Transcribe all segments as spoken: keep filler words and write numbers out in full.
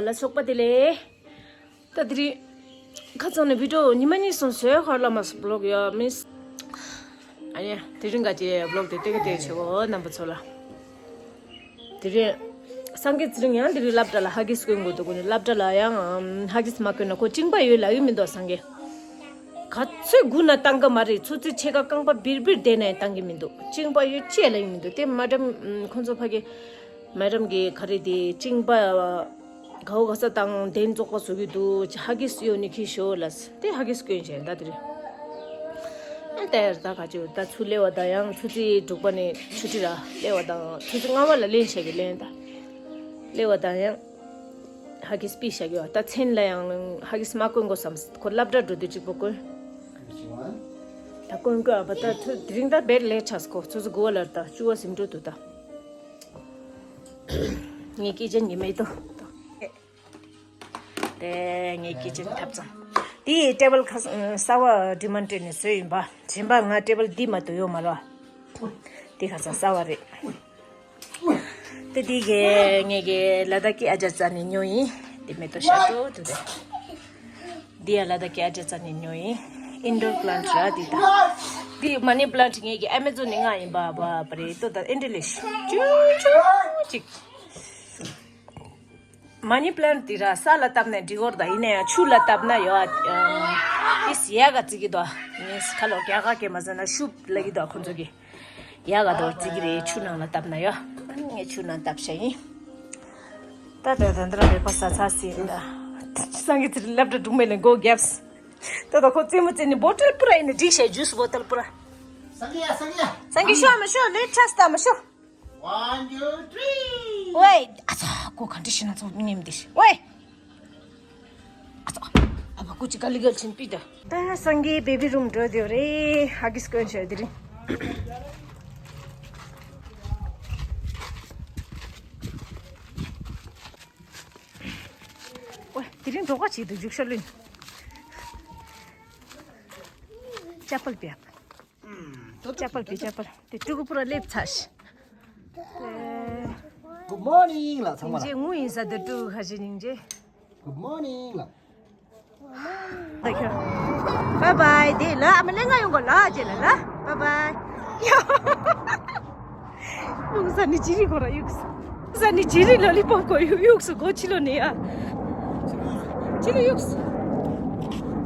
ལ་སོགས་པ་དེ་ལས། ད་དེ་རིང་ཁ་ཚང་ནས་བི་ཌི་ཡོ་ཉི་མ་གཉིས་སོང་ཟེར་ཧར་ལ་མ་སོང་བི་ལོག་ཡོད་མིན། ཨ་ནི་དེ་རིང་ག་ཅེ་བི་ལོག་དེ་ཏེ་ག་ཏེ་ཆེ་བོ་རྣམ་པ་ཚོ་ལ། དེ་རིང་སངས་རྒྱས་ཚེ་རིང་ཡང་དེ་རིང་སློབ་གྲྭ་ལ་ཧ་གིས་སྐོན་དགོས་འདུག་གོ་ནི་སློབ་གྲྭ་ལ་ཡང་ཧ་གིས་མ་སྐོན་ན་ཁོ་གཅིན་པ་ཡོད་ལབ་ཡོད་མི་འདུག་སངས་རྒྱས། ག་ཚོད་སྒུག་ན་བཏང་གི་མ་རེད། ཚོ་ཚོད་ཕྱེད་ཀ་རྐང་པ་བིར་བིར་བསྡད་ནའི་བཏང་གི་མི་འདུག་གཅིན་པ་ཡོད་ཅེས་ལབ་ཡོད་མི་འདུག་དེ་མ་འགྲམ་ཁོང་ཚོ་ཕ་གི་མ་འགྲམ་གི་ག་རེ་དེ་གཅིན་པ་གའོ་ག་ས་དང་གདན་བཙོག་པ་བཟོ་གི་འདུག་ཧ་གིས་ཡོད་ནི་ཁྱི་ཤོ་ལ་དེ་ཧ་གིས་སྐོན་བྱས་ད་དེ་རེད། ཨ་ད་ཡར་ད་ག་ཅིག་ད་ཚུར་སླེབས་པ་ད་ཡང་ཆུ་ཚོད་དྲུག་པ་ནས་ཆུ་ཊི་ར་སླེབས་པ་དང་ཆུ་ཚོད་ལྔ་པ་ལ་ལེན་བྱས་གི་ལེན་ད་སླེབས་པ་ད་ཡང་ཧ་གིས་པི་བྱ་གི་བ་ད་མཚན་ལ་ཡང་ཧ་གིས་མ་སྐོན་དགོས་བསམ་ཁོ་སློབ་གྲྭ་འགྲོ་དུས་གཅིག་པོ་སྐོན། ད་སྐོན་སྐོན་ཨ་བ་ད་ཚུ་དེ་རིང་ད་བེད་ལེ་ཆགས་ཁོ་ཚོ་ཚོ་དགུ་བ་ལར་ད་བཅུ་བ་ཟིན་འགྲོ་དུ་ད། ངས་སྐད་ཆ་ཉི་མེད་དོ། དེ་ངས་སྐད་ཆ་ཐབས་ཙམ། དེ་ཊེ་བལ་ཁ་གསང་གསར་བ་ཌི་མན་ཊི་ནས་བཟོས་ཡིན་པ། གཞན་པ་ང་ཊེ་བལ་འདི་མ་གཏོགས་ཡོད་མ་རེད། དེ་ཁ་གསང་གསར་བ་རེད། དེ་དེ་གའི་ངས་གའི་ལ་དྭགས་ཀྱི་ཨ་ཅག་རྩ་ནས་ཉོ་ཡིན། དེ་མེ་ཏོག་ཤ་སྤྲོ་དུ་དེ། འདི་ཡང་ལ་དྭགས་ཀྱི་ཨ་ཅག་རྩ་ནས་ཉོ་ཡིན། ཨིན་ཌོར་པི་ལན་ཊི་ར་དེ་དང་། འདི་མ་ནི་པི་ལན་ཊི་ངས་གའི་ཨ་མེ་ཛོན་ནས་མངགས་ཡིན་པ་བ་པ་རེད་ཏོ། ད་ཨིན་ཌི་ལིཤ་ཅུ་ཅུ་ཅིག་མ་ནི་པི་ལན་ཊི་དེ་ར་ས་ལ་བཏབ་ན་འགྲིག་གོ་ར། ད་ཡིན་ན་ཡང་ཆུ་ལ་བཏབ་ན་ཡོད་ཨ། ཨིས་ཡ་ག་ཙི་གི་དོ། ངས་ཁ་ལོ་རྒྱ་ག་གེ་མ་ཟ་ན་ཤུབ་ལ་གི་དོ་ཁོ་ཚོ་གི། ཡ་ག་དོ་ཙི་གི་རེ་ཆུ་ནང་ལ་བཏབ་ན་ཡོད། ཨ་ནི་ངས་ཆུ་ནང་བཏབ་ཤ་ཡིན། ད་ད་ད་འདི་ར་མེད་པ་ས་ཚ་སི་ད། སངས་རྒྱས་ཚེ་རིང་སློབ་གྲྭ་འགྲོ་མེད་ལ་མགོ་རྒྱབས། ད་ད་ཁོ་རྩེད་མོ་རྩེ་ནི་བོ་ཊལ་པུ་ར་ཡིན་ན་འགྲིག་ཤ་ཇུས་བོ་ཊལ་པུ་ར། སངས་རྒྱས་སངས་རྒྱས། སངས་རྒྱས་ཤོ་མ་ཤོ་ལེ་ཁྲ་སྟ་མ་ཤོ། One, two, three. ཝེ། ཨ་ཚ་ཀོ་ག་འདྲ་ཞིག་ན་ཚོགས་ཉེམ་དེ་ཤི་ཝེ། ཨ་ཚ། ཨ་བ་ཀུ་ཅི་ག་ལི་གལ་ཆེན་པི་ད། ད་སངས་རྒྱས་བེ་བི་རུམ་འགྲོ་དེ་རེད། ཧ་གིས་སྐོན་ཤོད་དེ་རིང་། ཝེ། དེ་རིང་འགྲོ་ག་ཅིག་ཏུ་རྒྱུག་ཤར་ལུན། ཅ་པལ་པི་ཡ། ཅ་པལ་པི་ཅ་པལ། དེ་ཕྲུ་གུ་པུ་ར་སླེབས་ཚར་ཤི། Good morning ལ་ཚང་མ་ལ། ཉིན་རྗེ་ངུ་ཡིན་ས་དེ་ཕྲུ་གུ་ཁ་ཤས་ཉིན་རྗེ། Good morning ལ། ད་ཁྱོད། Bye bye དེ་ལ་ཨ་མ་ལེ་ང་ཡོང་གོ་ལ་རྗེ་ལ་ལ། Bye bye། ཡུག་ས་ནི་ཇི་རི་གོ་ར་ཡུག་ས། ས་ནི་ཇི་རི་ལོ་ལི་པོབ་གོ་ཡུག་ཡུག་སུ་གོ་ཆི་ལོ་ནི་ཡ། ཆི་ལོ་ཡུག་ས།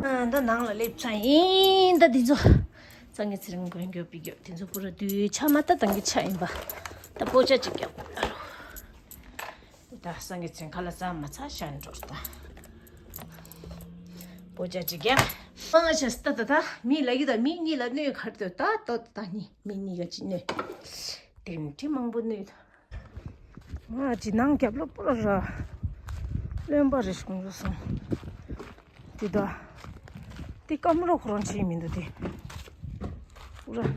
ཨ་འདི་ནང་ལ་སླེབས་ཚར་ཡིན་ད་འདི་ཚོ། སངས་རྒྱས་ཚེ་རིང་མགོན་སྐྱོབ་པའི་རྒྱབ་དེ་ཚོ་པུ་ར་དུས་ཆ་མ་ལྟ་དང་གི་ཆ་ཡིན་པ། ད་པོ་ཅ་ཅིག་རྒྱབ་ཨ་རོ། ད་སངས་རྒྱས་ཚེ་རིང་ཁ་ལ་ཟ་མ་ཚ་ཤ་འགྲོར་ད། པོ་ཅ་ཅིག་རྒྱབ། ཨ་ཤ་སྟ་ད་ད་མི་ལ་གི་ད་མི་གཉིས་ལ་གནོད་གར་དུ་ད་ཏོ་ད་གཉིས་མི་གཉིས་ཀ་ཅི་གནོད། དེ་ནི་མང་པོ་གནོད་ད། ང་ཅི་ནང་རྒྱབ་ལོ་པོ་ར། རློན་པ་རེ་ཞིག་འགྲོ་སོང་། དེ་ད། དེ་སྐམ་རོག་རོན་ཆེ་མི་འདུག་དེ། པུ་ར།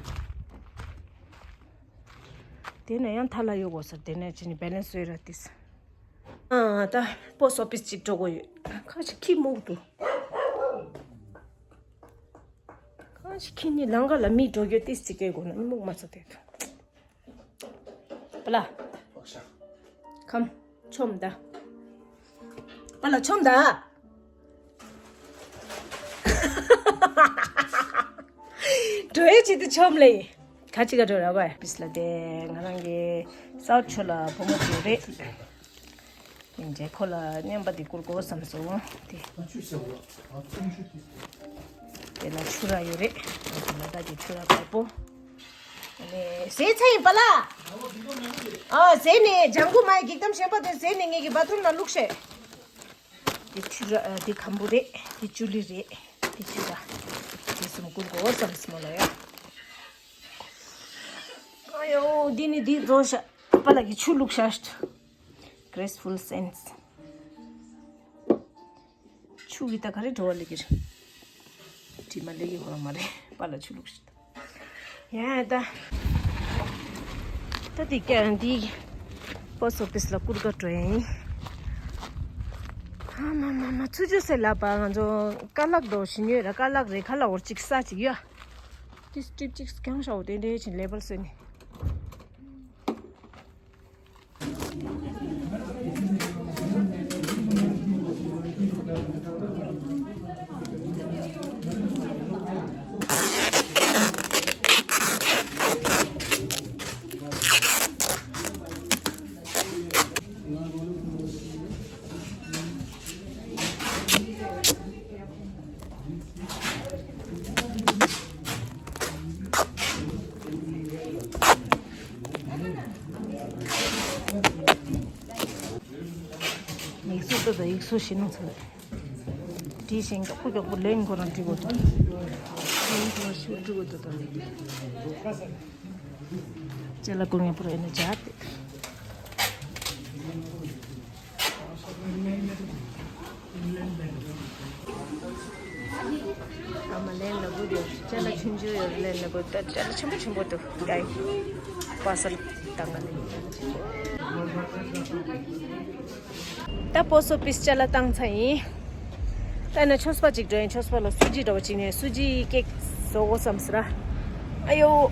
དེ་ནས་ཡང་ཐ་ལ་ཡོད་དགོས་ཟེར་དེ་ནས་ཅི་ནི་བེ་ལེན་སི་ཟེར་ར་ཏིས། ཨ་ད་པོ་སོ་པིས་ཅིག་འགྲོ་དགོས་ཡོད། ཁ་ཅིག་ཁྱི་མུག་འདུག་ཁ་ཅིག་ཁྱི་ནི་ལང་ཀ་ལ་མི་འགྲོ་རྒྱུ་ཏིས་ཅིག་སྐད་དགོས་ན་ནི་མུག་མ་ཚོ་དེ་འདུག་པ་ལ། ཁམ། ཆོམ་ད། པ་ལ་ཆོམ་ད། འགྲོ་ཡས་ཆེད་དུ་ཆོམ་ལེ། ཁ་ཅིག་ག་འགྲོ་ར་བ། པིས་ལ་དེ་ང་རང་གི་སའུ་ཆོ་ལ་བུ་མོ་ཅིག་རེད། ཡིན་རྗེས་ཁོ་ལ་བརྙན་པ་འདི་བསྐུར་དགོས་བསམ་སོང་། དེ། དེ་ལ་ཆུ་ར་ཡོད་རེད། དེ་ལ་ད་དེ་ཆུ་ར་དཀར་པོ། ཨ་ནི་ཟས་ཚར་ཡིན་པ་ལ། ཨ་ཟས་ནི་ལྗང་ཁུ་མའི་འགྱིག་དམ་གཞན་པ་དེ་ཟས་ནི་ངེད་ཀྱི་བ་ཐུམ་ནང་བླུགས་ཤེས། དེ་ཆུ་ར་དེ་གམ་བུ་རེད། དེ་ཅུ་ལི་རེད། དེ་ཆུ་ར། དེ་གསུམ་བསྐུར་དགོས་བསམ་སོང་ལ་ཡ། ཨ་ཡོ་འདི་ནི་འདི་བཟོ་ཤ། པ་ལ་གི་ཆུ་བླུགས་ཤ། Graceful scents. ཆུ་གི་ད་ག་རེ་འགྲོ་བ་ལེགས་ཀྱི་རེད། དྲི་མ་ལེགས་ཀྱི་ཧོ་ར་མ་རེད་པ་ལ་ཆུ་བླུགས་ཤིག་ཡ་ད། ད་དེ་ཀ་འདི་པོ་སི་ཊི་ཨོ་ཕི་སི་ལ་བསྐུར་ག་འགྲོ་ཡིན། ཨ་མ་མ་མ་ཚུ་ཅུ་སེ་ལ་པ་ང་ཚོ་ཀ་ལག་དོ་ཞི་ཉོས་ར་ཀ་ལག་རེ་ཁ་ལག་འོར་གཅིག་ས་གཅིག་ཡ། ཏི་སི་ཊིབ་གཅིག་རྐྱང་ཤ་འོ་དེ་འདྲའི་ཆིན་ལེ་བལ་སོན་ནི། ཡིག་གཟུགས་ལྟོས་དང་ཡིག་གཟུགས་ཞིག་གནང་ཚར། བྲིས་ཤིང་མགྱོགས་པོ་མགྱོགས་པོ་ལན་ཁོ་རང་བྲིས་དགོས་འདུག་ལན་ཁོ་རང་ཞིག་བྲིས་དགོས་འདུག་ད་ལན། ཅེ་ལ་ཀུ་ངེ་པུ་ར་ཨེ་ནི་ཇ་ཏེ། ཨ་མ་ལན་ལ་བུ་དེ་ཅ་ལག་ཆུང་ཆུང་ཡོད་ལན་ལ་བུ་ད་ཅ་ལག་ཆེན་པོ་ཆེན་པོ་འདུག་ད་པ་སལ་བཏང་ག་ལེ། ད་པོ་སོ་ཕིས་ཅ་ལག་བཏང་ཚར་ཡིན། ད་ནི་ཆོས་པ་ཅིག་འགྲོ་ཡིན། ཆོས་པ་ལ་སུ་ཇི་འདྲ་བ་ཅིག་ནས་སུ་ཇི་ཀེག་བཟོ་དགོས་བསམ་ཟེར། ཨ་ཡོ།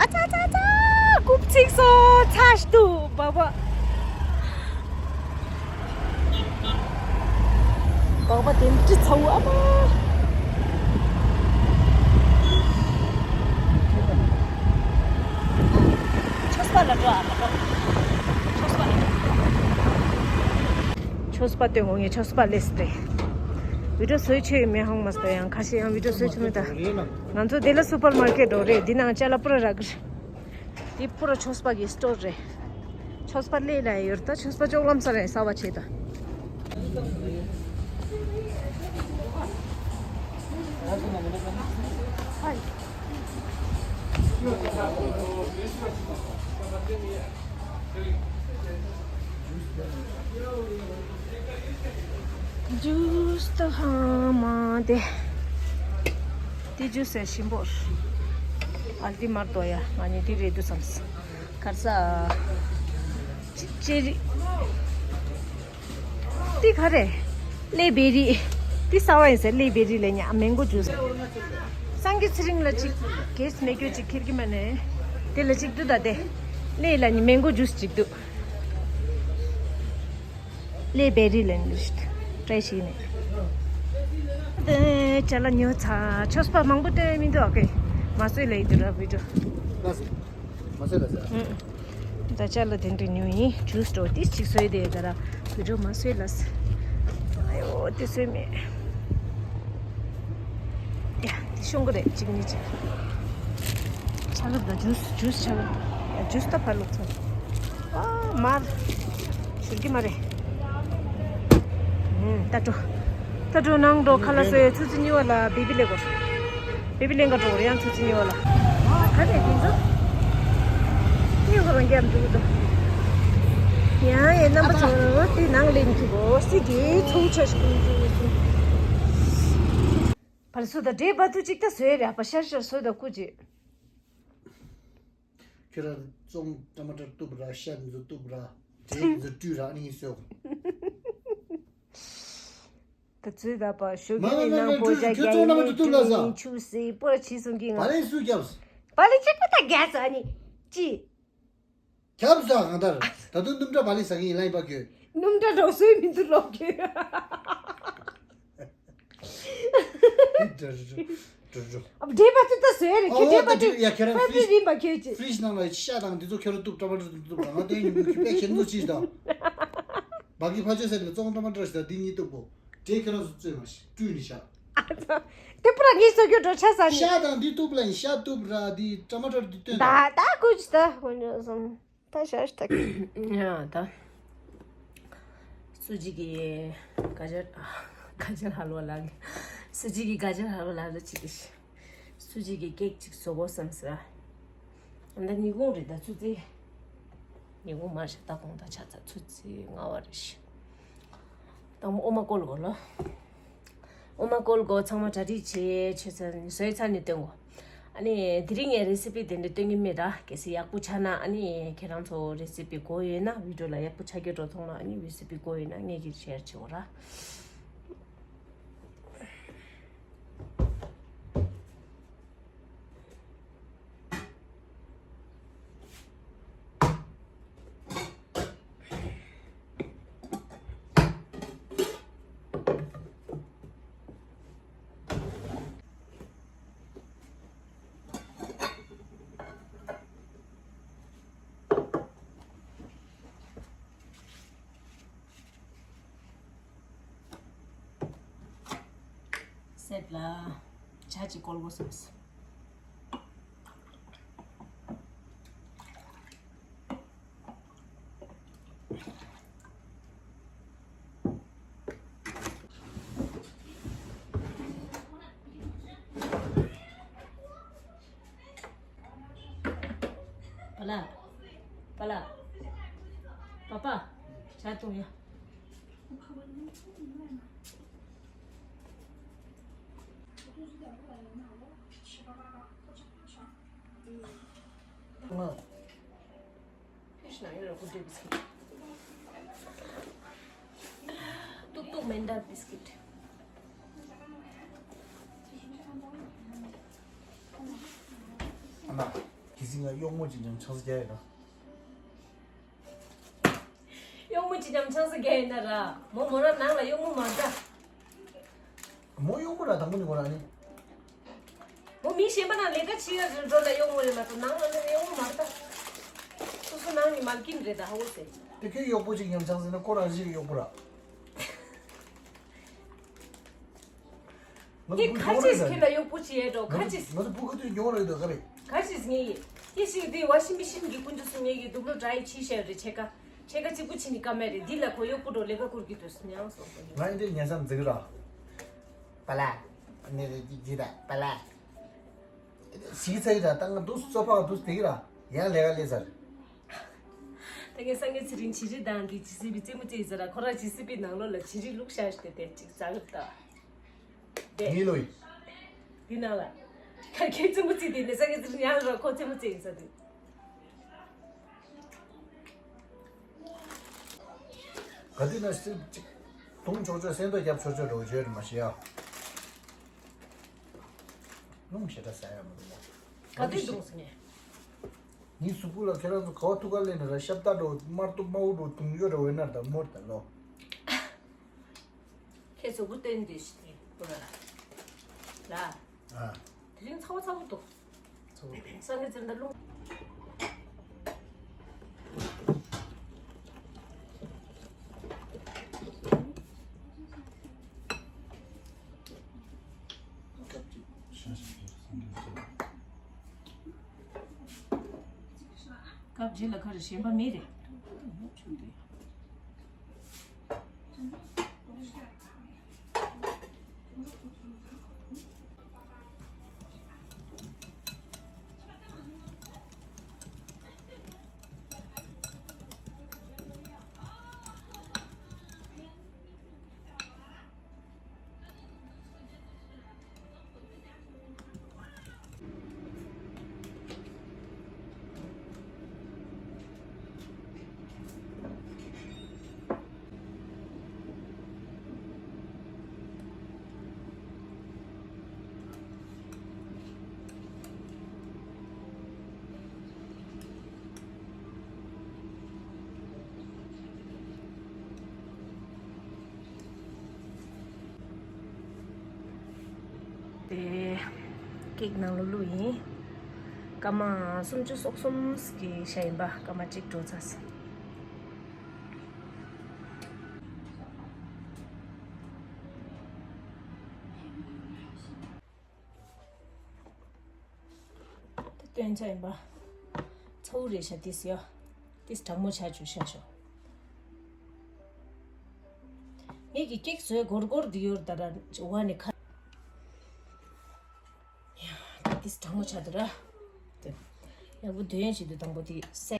ཨ་ཙ་ཙ་ཙ། རྐུབ་ཚིག་སོ་ཚ་ཞིག་འདུག་བ་བ། སྒོག་པ་དེ་འདྲ་ཚ་བོ་ཨ་མ། ཆོས་པ་ལ་འགྲོ་ཨ་མ་འགྲོ། ཆོས་པ་ལ་འགྲོ། ཆོས་པ་སྟོན་དགོས་ངས་ཆོས་པ་ལས་ཏེ། བི་ཌིའོ་བཟོས་ཆོས་ཡོད་མེད་ཧང་མ་སྟོན་ཡང་ཁ་ཤས་ཡང་བི་ཌིའོ་བཟོས་ཆོས་མེད་ད། ང་ཚོ་འདི་ལ་སུ་པར་མར་ཀེ་ཊི་འགྲོ་རེད། འདི་ནང་ཅ་ལག་པུ་ར་རག་གི་རེད། འདི་པུ་ར་ཆོས་པ་གི་སི་ཊོར་རེད། ཆོས་པ་ལས་ལ་ཡོད་ད། ཆོས་པ་ལྕོག་ལམ་ས་རེད་ས་བ་ཆེ་ད། ཇུས་ད་ཧ་མ་དེ། དེ་ཇུས་ཟེར་ཞིམ་པོ། ཨ་དེ་མར་དོ་ཡ་ང་ནི་དེ་རེད་འདུག་བསམ། གར་ས། ཅེ་རི། དེ་ག་རེ། ལེ་བེ་རི། དེ་ས་བ་ཡིན་ཟེར་ལེ་བེ་རི་ལེ་ཉ་མེང་གོ་ཇུས། སང་གི་ཚེ་རིང་ལ་ཅིག་གེས་མེ་གྱོ་ཅིག་ཁྱེར་གི་མ་ནས། དེ་ལ་ཅིག་འདུག་ད་དེ། ལེ་ལ་ཉི་མེང་གོ་ཇུས་ཅིག་འདུག་ལེ་བེ་རི་ལེན་ལིསྟ་ཏྲའི་ཤིག་ནས། དེ་ཅ་ལག་ཉོ་ཚར། ཆོས་པ་མང་པོ་སྟོན་མི་འདུག་ཨ་ཀེ། མ་བཟོས་ལེ་འདུག་ར་བི་ཌིའོ། ལགས་སོ། མ་བཟོས་ལགས་སོ། ཨུ། ད་ཅ་ལག་དེ་འདྲ་ཉོ་ཡིན། ཇུས་འགྲོ་ཏིས་ཅིག་བཟོས་དེ་ག་ར་བི་ཌིའོ་མ་བཟོས་ལགས། ཨ་ཡོ་དེ་བཟོས་མེད། ཡ་དེ་ཤོང་གི་རེད་གཅིག་གཉིས་གཅིག་ཆ་ལག་དང་ཇུས་ཇུས་ཆ་ལག་ཡ་ཇུས་ད་ཕར་ལོག་ཚར། ཨ་མར། ཤོར་གི་མ་རེད། ཨུམ་ད་འགྲོ། ད་འགྲོ་ནང་འགྲོ་ཁ་ལག་བཟོས་ཚུ་ཚི་ཉི་བ་ལ་བེ་བི་ལེ་གོ། བེ་བི་ལེན་ག་འགྲོ་རེ་ཡང་ཚུ་ཚི་ཉི་བ་ལ། ཨ་ག་རེ་དེ་ཚོ། ཉི་བ་རང་རྒྱབ་འགྲོ་གི་འདུག་ཡང་ཡང་རྣམ་པ་ཚོ་དེ་ནང་ལེན་གྱི་གོ་སི་དེ་ཚོ་ཆ་ཞིག་ཀུན་ཀུན་ཀུན། ཕར་སུ་ད་འདྲེ་བ་དུ་ཅིག་ད་བཟོས་རེད་ཨ་པ་ཤར་ཤར་བཟོས་ད་སྐུ་ཅིག་ཁྱོད་རང་བཙོང་ཊ་མ་ཊར་གཏུབ་ར་ཤ་འཛུ་གཏུབ་ར་འབྲས་འཛུ་བཀྲུས་ར་ཨ་ནི་བཟོས། ད་ཚོད་ད་པ་ཞོགས་ཀྱི་ནང་པོ་ཇ་རྒྱ་ཡིན་ནི་བཀྲུས་ཡིན་ཆུ་སྲིད་པོ་ར་ཆི་སོང་གི་ང་། བ་ལན་སུ་རྒྱབ། བ་ལན་གཅིག་པོ་ད་རྒྱ་ས་ནི་ཅི། རྒྱབ་ས་གང་ལྟར་ད་དུང་སྣུམ་ཁྲག་བ་ལན་ཟ་གི་ཡིན་ལ་ཡིན་པ་ཁྱོད། སྣུམ་ཁྲག་རོགས་སོས་མི་འདུག་རོགས་ཁྱོད། འགྲོ་འགྲོ་འགྲོ་འགྲོ། ཨ་འདྲེ་པ་ཏུ་ད་བཟོས་རེད་ཁྱོད་འདྲེ་པ་ཏུ་ཡ་ཁྱོད་རང་ཕ་ཕི་རིན་པ་ཁྱོད་ཀྱི། ཕི་རིཇ་ནང་ལ་ཤ་དང་འདི་ཚོ་ཁྱོད་རང་གཏུབ་ཀྲ་པ་ཏུ་གཏུབ་ར་ང་དོན་ཡིན་མི་ཁྱོད་པས་ཁྱེད་ཚོ་ཅིས་དང་། བག་གི་ཕ་ཆོས་ཟེར་ནས་བཙོང་ཀྲ་པ་ཏུ་ཞིག་དང་འདི་གཉིས་གཏུབ་པོ། འདྲེ་ཁྱོད་རང་ཚོ་བཙོས་མ་ཤི་བཀྲུས་ནི་ཤ། ཨ་ཙ། དེ་པུ་ར་ངས་སོ་ཁྱོད་འགྲོ་ཆ་ས་ནི། ཤ་དང་འདི་གཏུབ་ལ་ཡིན་ཤ་གཏུབ་ར་འདི་ཀྲ་པ་ཏུ་འདི་སྟོན་ད། ད་ད་ཀུ་ཅི་ད་ཧོན་ཇོ་སོང་། ད་ཤ་ཤ་ད། ཡ་ད། སུ་ཇི་གི་ག་ཇར་ག་ཇར་ཧལ་ཝ་ལ་གི། སུ་ཇི་གི་ག་ཇར་ཧལ་ཝ་ལ་ལ་ཅི་གི་ཤི། སུ་ཇི་གི་ཀེག་ཅིག་བཟོ་དགོས་བསམ་ཟེར། ཨ་འདི་ཉི་གུང་རེད་ད་ཚུ་ཚི། ཉི་གུང་མ་ཤ་ད་གོང་ད་ཆ་ཚ་ཚུ་ཚི་ང་བ་རེད་ཤི། དང་པོ་ཨོ་མ་བསྐོལ་དགོས་ལོ། ཨོ་མ་བསྐོལ་དགོས་ཚང་མ་གྲ་སྒྲིག་བྱེད་བྱེད་ཚར་བཟོས་ཚར་ནས་སྟོན་དགོས། ཨ་ནི་དེ་རིང་ངས་རེ་སི་པི་དེ་འདྲ་སྟོན་གི་མེད་ར་གལ་སྲིད་ཡག་པོ་ཆགས་ན་ཨ་ནི་ཁྱེད་རང་ཚོ་རེ་སི་པི་དགོས་ཡོད་ན་བི་ཌིའོ་ལ་ཡག་པོ་ཆགས་རྒྱུ་འགྲོ་ཚོང་ལ་ཨ་ནི་རེ་སི་པི་དགོས་ཡོད་ན་ངས་ཀྱིས་ཤེར་བྱེད་དགོས་ར། སེད་ལ་ཇ་ཅིག་བསྐོལ་དགོས་སོང་། པ་ལགས། པ་ལགས། པ་པ། ཇ་འཐུང་ཡ། ང་། ཏུག་ཏུག་མེན་ད་བིས་ཀིཊ། ཨ་མ། གི་སི་ང་གཡོག་མོ་ཅིག་ཀྱང་ཆང་ས་རྒྱག་ཡོད་ན། གཡོག་མོ་ཅིག་ཀྱང་ཆང་ས་རྒྱག་ཡོད་ན་ར། མོ་མོ་ར་ནང་ལ་གཡོག་མོ་མ་འདྲ། མོ་གཡོག་མོ་ར་དང་པོ་ནི་ཁོ་ར་ནི། མོ་མི་གཞན་པ་ནང་ལས་ཀ་བྱེད་ཡ་འགྲོ་ལ་གཡོག་མོ་རེད་མ་གཏོགས་ནང་ལ་ནི་གཡོག་མོ་མ་རེད་ད། སོ་སོ་ནང་ནི་མལ་ཀིན་རེད་ད་ཧ་གོ་སེ། དེ་ཁྱོད་གཡོག་པོ་ཅིག་ཉམས་ཆག་ཟེར་ན་ཁོ་རང་བཞིན་གྱི་གཡོག་པོ་ར། ངས་ཁ་ཅིག་ཁྱེད་ལ་གཡོག་པོ་བྱེད་ཡས་འགྲོ་ཁ་ཅིག་ང་ཚོ་བུ་ག་དུས་མྱོང་རེད་འདུག་ག་རེད། ཁ་ཅིག་ངས་ཡིན། ཡེ་ཤེས་དེ་བ་ཤིང་པི་ཤིང་གི་ཀུན་སྤྱོད་སུ་ངས་ཀྱི་དུག་ལོ་དྲ་ཡི་ཕྱི་ཤར་རེ་ཆེ་ཀ་ཆེ་ཀ་གཅིག་པུ་ཕྱི་ནི་ཀ་མེད་རེད་འདི་ལ་ཁོ་གཡོག་པོ་འགྲོ་ལས་ཀ་བསྐུར་གི་འདུག་སྙམ་སོང་། ང་ཡིན་དེ་ཉལ་ས་འཛིག་ར། པ་ལ། ནི་རེད་ཀྱི་ད་པ་ལ། ཞིག་ཚ་གི་ད་ད་ང་འདུག་བཙོ་ཕག་འདུག་དེ་གི་ར་ཡང་ལས་ཀ་ལས་ཚར། ད་ངས་སངས་རྒྱས་ཚེ་རིང་བྱི་རི་དང་འདི་ཇི་སི་པི་རྩེད་མོ་རྩེ་ཡིན་ཟེར་ར་ཁོ་ར་ཇི་སི་པི་ནང་ལོགས་ལ་བྱི་རི་བླུགས་བཞག་ཤི་དེ་དེ་ཅིག་ཙག་ལྟ། དེ་ངའི་ལོ་ཡིན། འདི་ནང་ལ། ཁ་ཁྱེད་རྩེད་མོ་རྩེ་དེ་ནས་སངས་རྒྱས་ཚེ་རིང་ཡང་ར་ཁོ་རྩེད་མོ་རྩེ་ཡིན་ས་དེ། ག་དུས་ན་སིབ་ཅིག་བཏུང་ཆོག་ཆོག་སེན་ཏོག་རྒྱབ་ཆོག་ཆོག་རོ་བརྗོད་མ་ཤེས་ཡ། རླུང་ཞེ་དྲག་ཟ་ཡ་མི་འདུག་མོ། ག་དུས་བཏུང་སོང་ངས། ངའི་གཟུགས་པོ་ལ་ཁྱེད་རང་ཚོ་ག་བ་ཐུག་ག་ལེན་ན་ར་ཤབ་ད་འགྲོ་དམར་ཏོག་དམར་པོ་འགྲོ་དུང་ཡོད་ར་འོད་ནར་དང་མོར་དང་ལོ། ཁྱེད་གཟུགས་པོ་བསྟན་དུས་ཤི་དེ་པོ་ར། ར། ཨ། དེ་རིང་ཚ་བོ་ཚ་བོ་འདུག་ཚ་བོ་འདུག་སངས་རྒྱས་ཚེ་རིང་ད་རླུང་། སྐབས་རྗེས་ལ་ཁ་རེ་གཞན་པ་མེད་རེད། དེ་ཀེག་ནང་ལོ་ལུ་ཡིན། སྐར་མ་སུམ་ཅུ་སོ་གསུམ་གི་ཤ་ཡིན་པ་སྐར་མ་གཅིག་འགྲོ་ཚར་སོང་། དེ་སྟོན་ཆ་ཡིན་པ། ཚ་བོ་རེད་ཤག་ཏིས་ཡ། ཏིས་གྲང་མོ་ཆ་བཅུ་ཤ་ཤོ། ངེད་ཀྱི་ཀེག་བཟོས་སྒོར་སྒོར་འདི་ཡོར་ད་ར་བ་ནི་ཁ། ཡ། ཏིས་གྲང་མོ་ཆ་འདུག་ར། དེ། ཡག་པོ་འདོན་བྱེད་དུ་དང་པོ་དེ་སེ།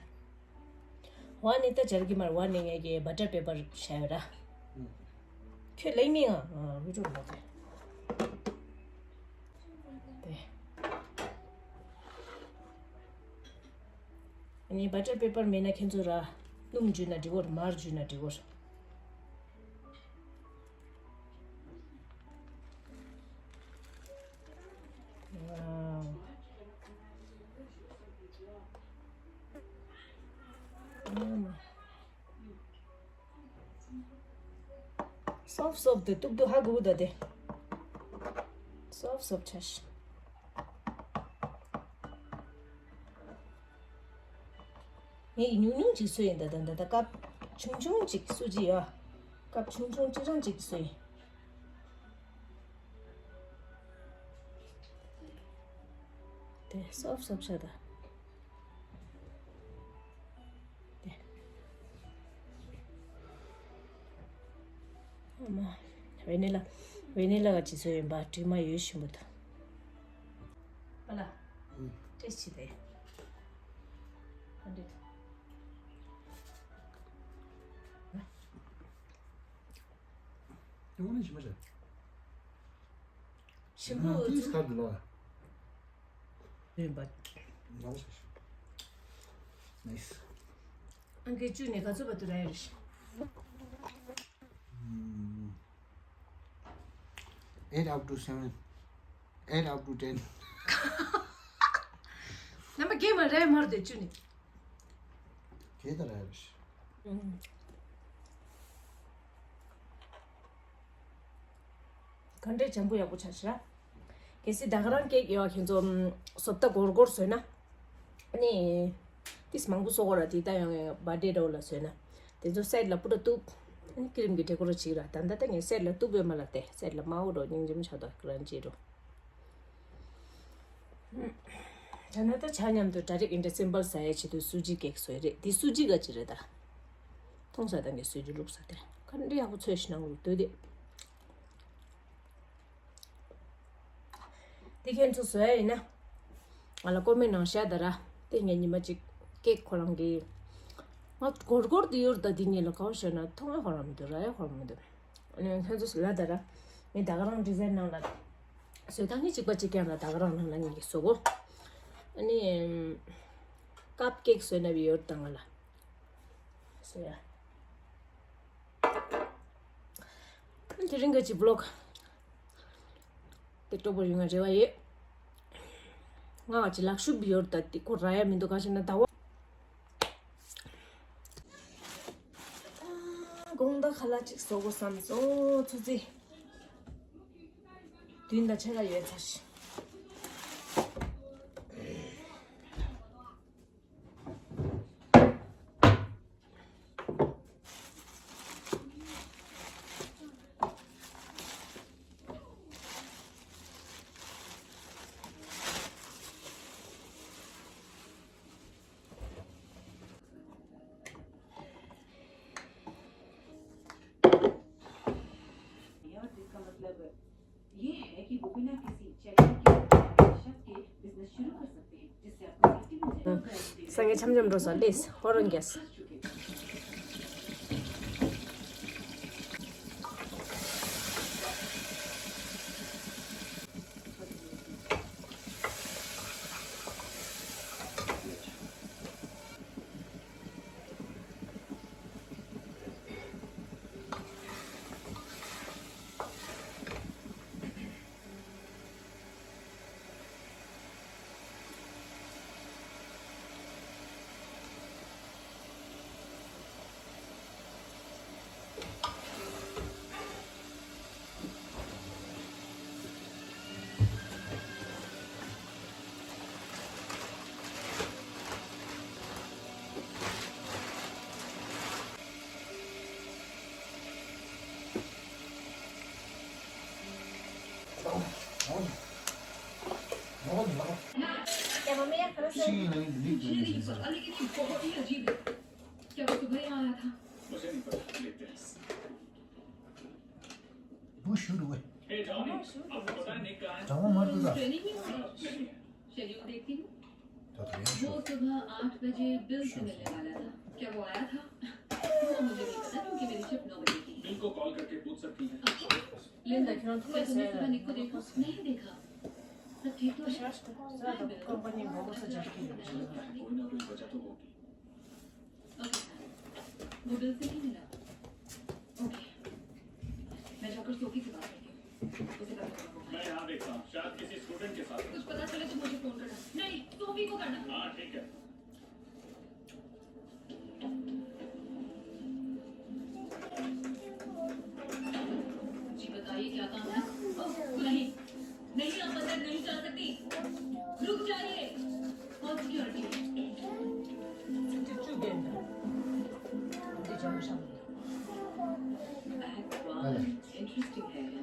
ཝ་ནི་ད་སྦྱར་གི་མར་ཝ་ནི་ངས་ཀྱི་བ་ཊར་པེ་པར་བྱས་ཡོད་ར། ཁྱོད་ལེགས་མིང་ཨ་བི་ཀྲུ་ལ་དེ། དེ། ཨ་ནི་བ་ཊར་པེ་པར་མེད་ན་ཁྱེད་ཚོ་ར་སྣུམ་འཇུས་ན་འགྲིག་གོ་ར་མར་འཇུས་ན་འགྲིག་གོ་ར། ཝའོ། ཨ་མ། སོབ་སོབ་དེ་ཏུག་ཏུག་ཧ་གོ་ད་དེ། སོབ་སོབ་ཆ་ཤི། ངས་ཉུང་ཉུང་ཅིག་བཟོས་ཡིན་ད་ད་ད་ད་ཀབ་ཆུང་ཆུང་ཅིག་བཟོས་ཅི་ཡོད། ཀབ་ཆུང་ཆུང་ཅི་རང་ཅིག་བཟོས་ཡིན། སོབ་སོབ་ཤ་ད། དེ། ཨ་མ། ཝེ་ནི་ལ། ཝེ་ནི་ལ་ག་ཅི་བཟོས་ཡིན་པ་དྲི་མ་ཡོད་བཞིན་པོ་ད། ཨ་ལ། ཨུ། ཏེས་ཅི་དེ། ཨ་འདྲེ། ཡོང་ནི་ཞིམ་པོ་རེད། ཞིམ་པོ། ཨ། ཏིས་ཁ་དུ་ལོ། རིམ་པ། ནོ་ཤ་ཤ། ནའིས། ཨང་ཀི་བཅུ་ནས་ག་ཚོད་བར་དུ་ར་ཡོད་རེད། ཨམ། eight up to seven. eight up to ten. རྣམ་པ་རྒན་མ་རེད་མར་དེ་བཅུ་ནས། གས་ད་ར་ཡོད་རེད། ཨུམ། ག་འདྲས་འཇམ་པོ་ཡག་པོ་ཆགས་ཤག་གལ་སྲིད་ད་ག་རང་ཀེག་ཡོད་ཁྱེད་ཚོ་བཟོ་ལྟ་སྒོར་སྒོར་བཟོས་ན། ཨ་ནི། ཏིས་མང་པོ་བཟོ་དགོས་ར་དེ་ད་ཡང་བར་ཌེ་འདྲ་བོ་ལ་བཟོས་ན། དེ་ཚོ་སའིཌ་ལ་སྤུ་ར་གཏུབ། ཨ་ནི་ཀི་རིམ་གྱི་ཌེ་ཀོ་ར་བྱེད་ར་ད་ལྟ་ད་ངས་སའིཌ་ལ་གཏུབ་ཡོད་མ་ལ་དེ་སའིཌ་ལ་དམར་པོ་འགྲོ་སྙིང་རྗེ་མོ་ཆགས་འདུག་རང་བྱེད་འགྲོ། ད་ནི་ད་ཆ་མཉམ་དུ་direct in December ཟ་ཡའི་ཆེད་དུ་སུ་ཇི་ཀེག་བཟོས་རེད། འདི་སུ་ཇི་ག་ཅི་རེད་ད། མཐོང་ས་དང་གི་སུ་ཇི་བླུགས་ས་དེ་ག་འདྲ་ཡག་པོ་ཚོས་ཤི་ནང་ལུགས་འདོད་དེ། འདི་ཁྱེད་ཚོ་བཟོ་ཡ་ཡིན་ན། ང་ལ་ཀོ་མེན་ནང་བཤད་ད་ར། དེ་ངས་ཉི་མ་གཅིག་ཀེག་ཁོ་རང་གི། ང་སྒོར་སྒོར་དུ་ཡོད་ད་འདི་གཉིས་ལ་ག་བ་བཤད་ན་མཐོང་ཡ་ཁོ་རང་མི་འདུག་ར་ཡ་ཁོ་རང་མི་འདུག་ཨ་ནི་ཁྱོད་ཚོ་ལ་ད་ར། ངས་ད་ག་རང་ཌི་ཛའིན་ནང་ལ། བཟོས་སྟངས་ནི་གཅིག་པ་གཅིག་རྐྱང་ལ་ད་ག་རང་ནང་ལ་ངས་ཀྱིས་བཟོ་གོ། ཨ་ནི། ཀབ་ཀེག་བཟོས་ན་བི་ཡོད་ད་ང་ལ། བཟོ་ཡ། ཨ་ནི་དེ་རིང་ག་ཅི་བི་ལོག་དེ་སྤྲོ་པོ་ཡོང་ང་རེ་བ་ཡོད། ང་ག་ཅི་ལག་ཤུབས་བི་ཡོད་ད་དེ་ཁོ་ར་ཡ་མི་འདུག་ག་ཞེ་ན་ཟླ་བ། དགོང་དག་ཁ་ལག་ཅིག་བཟོ་དགོས་བསམ་སོང་། ཆུ་ཚོད་བདུན་དང་ཕྱེད་ཀ་ཡོལ་ཚར་ཤག ये है कि वो बिना किसी चेकिंग के शख्स के बिजनेस शुरू कर सकते हैं, जिससे आपको सेफ्टी मिल जाए। སང་ཉིན་འཆམ་འཆམ་འགྲོ་ས་ལེས་ཧོ་རང་རྒྱས། क्या मम्मी, ये खाना सही है? वो शुरू हुए। जाओ, मत उधर। वो सुबह आठ बजे बिल से मिलने वाला था। क्या वो आया था? वो मुझे नहीं पता, क्योंकि मेरी शिफ्ट नौ बजे की है। बिल को कॉल करके पूछ सकती हैं। लिंदा, क्या तुमने सुबह निक को देखा? नहीं देखा। सब ठीक तो है? कोई ना कोई वजह तो होगी। ओके। वो बिल से नहीं मिला। ओके। मैं जाकर सोफी से बात करती हूँ। उसे पता चला होगा। मैं यहाँ देखता हूँ, शायद किसी स्टूडेंट के साथ। कुछ पता चले तो मुझे फोन करना। नहीं, सोफी को करना। हाँ, ठीक है। जी बताइए, क्या काम है? ओह, नहीं। नहीं, आप अंदर नहीं जा सकती। रुक जाइए। बहुत सिक्योरिटी है। महक वाह, इंटरेस्टिंग है, है ना?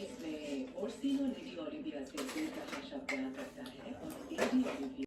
इसमें ओर्सिनो लेडी ओलिविया से दिल का हर्ष बयां करता है और लेडी ओलिविया